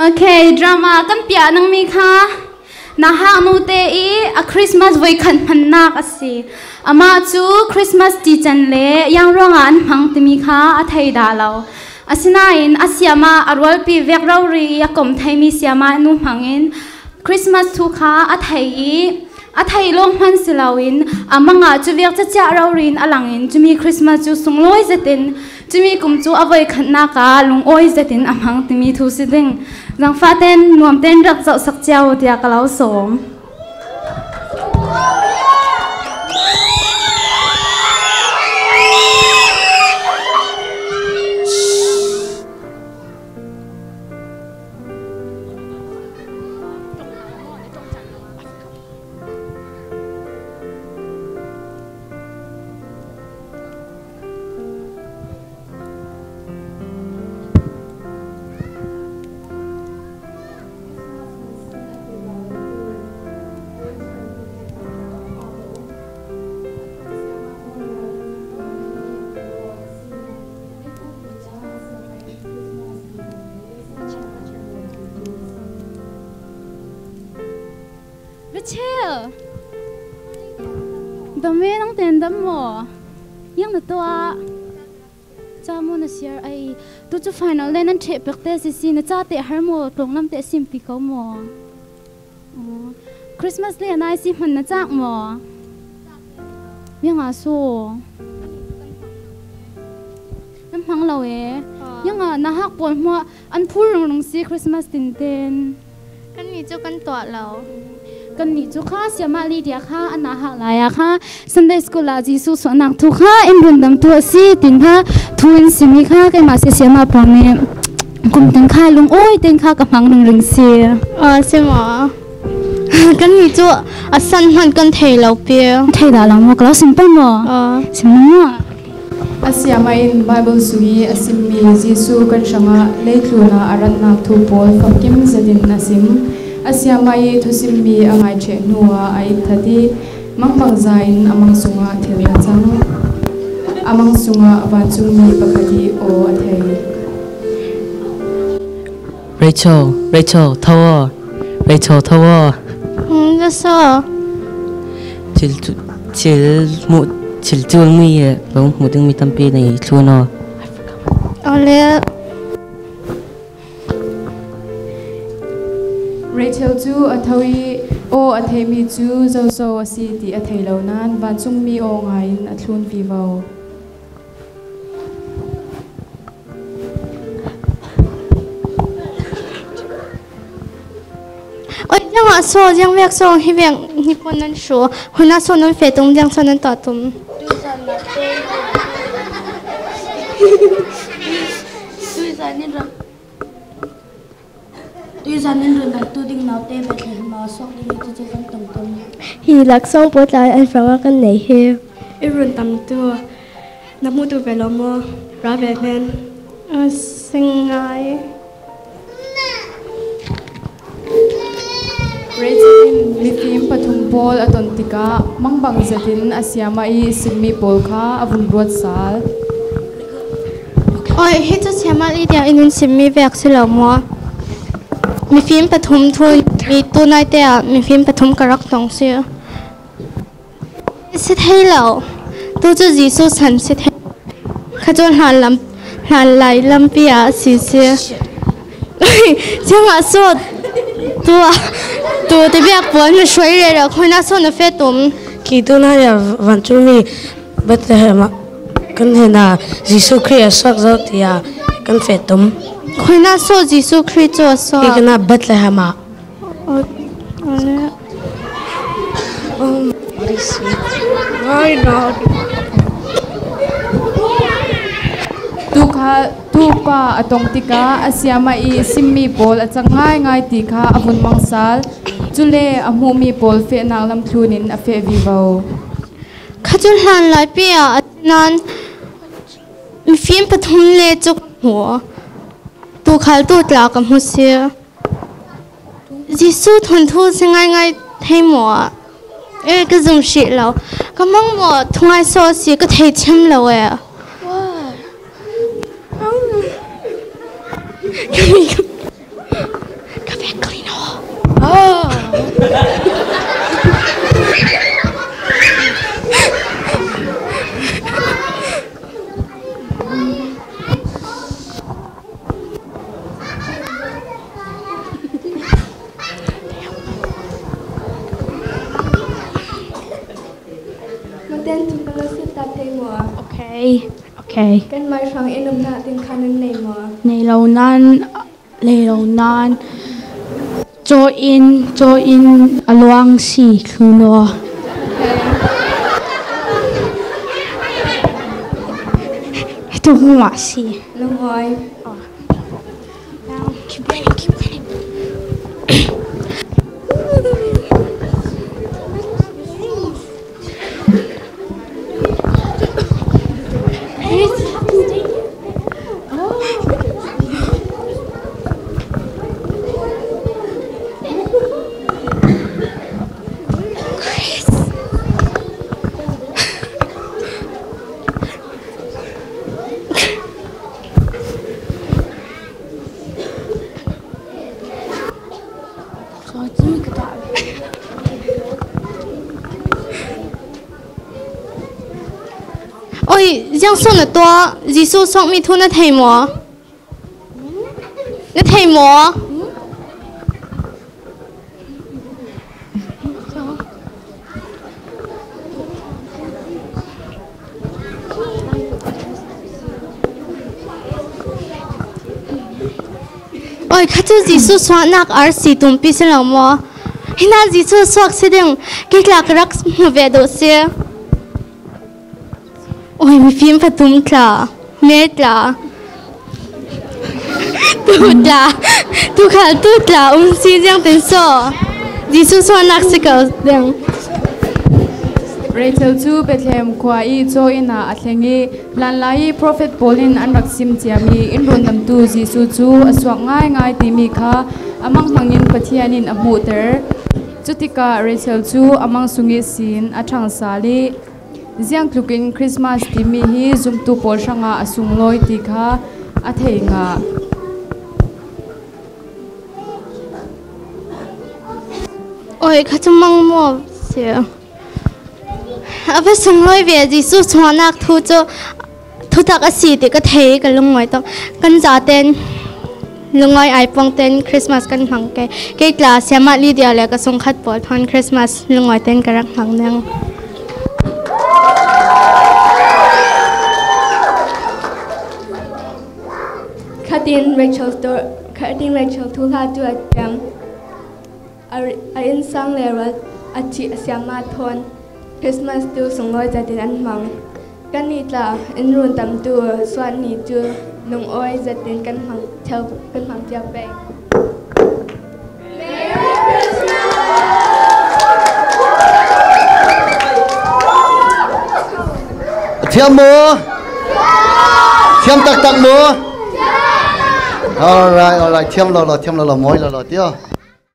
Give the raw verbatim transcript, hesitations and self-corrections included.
Ok, drama kan piah nangmi kha nahak nute i a Christmas voikhat hmannak a si. Amah cu Christmas tichan le ziangruangah an hmang timi kha a thei dah lo. Asinain a siamah a rualpi vek rori i a kom theimi siamah nu hmangin Christmas thu kha a thei i, a thei lawng hman si loin, a mangah cuvek caciah rori in a langin, cumi Christmas cu sunglawi zetin, cumi kum cu a voikhatnak ah lungawi zetin a hmang timi thu si ding. Zangfah ten nuam ten rak zohsak cio tiah ka lo sawm. Rachel! Dam e, nang ten dam maw? Yang na tuah. Ca maw na siar ai. Tu cu final le nan ṭheh pek te sisi, na ca te har maw, tlawng lam te a simpi ko maw? Aw. Christmas le a nai si hman na cak maw? Yang a so. Nan hmang lo e. Ah. Yang a na hak pawl hmuah an phur ringring si Christmas tinten. Kannih cu kan tuah lo. Kannih cu kha siamah Lydia kha an aa hak lai ah kha Sunday school ah Jesuh suahnak thu kha in rundamtu a si tin kha thu in simi kha keimah si siamah pawl nih kum ten kha lungawi ten kha ka hmang ringring si. Ah, si maw? Kannih cu a san hmanh kan thei lo piak. Thei dah lo maw? Ka lo sim pah maw? Ah. Sim maw? Asiamah in Bible sung i a simmi Jesuh kan hrangah leitlun ah a ratnak thu pawl famkim zetin a sim. Asiamah i thusimmi a ngaiṭheh hnuah a itthat i mangbangza in a mang sungah thil a cang. A mang sungah vancungmi pakhat i aw a thei. Rachel, Rachel, tho aw. Rachel, tho aw. Hmm, ka so. Thil cu, thil hmuh, thil cu mi e, lo hmuh dingmi tampi nei thlun aw. Awle. Rachel cu a tho i aw a theimi cu zozo a si ti a thei lo nain vancungmi aw ngaiin a thlun vivo. Oi, ziangah so, ziang vek so, hi vek hi pon nan hru. Huna so nan fe tum, ziang so nan tuah tum. Tuizan in rak Tuizan in rundamtu ding naute Bethlehem ah suak ding i cucu kan tong tum. Hi laksawng pawl tla an hrangah kan nei hi. I rundamtu na hmutu ve lo maw? Ra ve hnen. A si ngai. Rachel in mifim pathum pawl a ton tikah mangbang zetin a siamah i simmi pawl kha a vun ruat sal. Oi, hi cu siamah Lydia in in simmi vek si lo maw? Mifim pathum thu in mi tu naite ah mifim pathum ka rak tong si. Si thei lo. Tu cu Jesuh san si thei. Kha cu hlan lam, hlan lai lampi ah a si si. Ziangah so tu, tu ti biak puan na hruai rero khuina so na fe tum. Khi tu na ya vancungmi Bethlehem ah kan hnenah Jesuh Khrih a suak zo tiah kan feh tum. Khuina so Jesuh Khrih cu a suak. Khi kan ah Bethlehem ah. Tu kha, tu pa a tong tikah a siamah i simmi pawl a cang ngaingai ti kha a vun mang sal. Cule a hmuhmi pawl fehnak lamthlun in a feh vivo. Kha cu hlan laipi ah a si nain mifim pathum le cu ka hmu. Tuukhal tu tla ka hmu si. Jesuh thawnthu si ngaingai thei maw? E, ka zum hrih lo. Ka mang maw? Thungai so si ka thei thiam lo e. Why? Ka mi ka Ei, okay. Kan mai hrang in umna tin khan in nei maw? Nei lo nan, nei lo nan. Caw in, caw in a luang si thlu naw. Okay. Tung ma si. Lungawi. Keep running, keep running. Oi, ziang so na tua, Jisu suak mi thu na thei maw? Na thei maw? Oi, kha chu Jisu suaknak arsi tumpi si lo maw? Hina Jisu suak si ding, kei tla ka rak hmu ve dawh si. Oi, mifim pathum tla, me tla, tu tla, tu khal tu tla, um si ziang tin so. Jisu suaknak si ko ding. Rachel cu Bethlehem khua i caw inn ah a thleng i, hlanlai i profet pawl in an rak sim ciami in rundamtu Jesuh cu a suak ngaingai timi kha a mang hmangin Pathian in a hmuhter. Cutikah Rachel cu a mang sung ihsin a ṭhang sal i, ziangtluk in Christmas timi hi zumtu pawl hrangah a sunglawi ti kha a thei ngah. Oi, kha cu mang maw si? A va sunglawi ve Jesuh suahnak thu cu thutak a si ti ka thei, ka lungawi tuk. Kan zaten lungawi ai pawngten Christmas kan hmang ke. Kei tla siamah Lydia le ka sungkhat pawl thawn Christmas lungawi ten ka rak hmang neng. Khatin Rachel sto-, khatin Rachel thuhla cu a tiam. A, a innsang le rual a thih a siamah thawn Christmas tu sunglawi zetin an hmang. Kannih tla in rundamtu suahni cu lungawi zetin kan hmang cio, kan hmang cio pei. A thiam maw? Thiam taktak maw? Alright, alright. Thiam lo lo, thiam lo lo, mawi lo lo tio.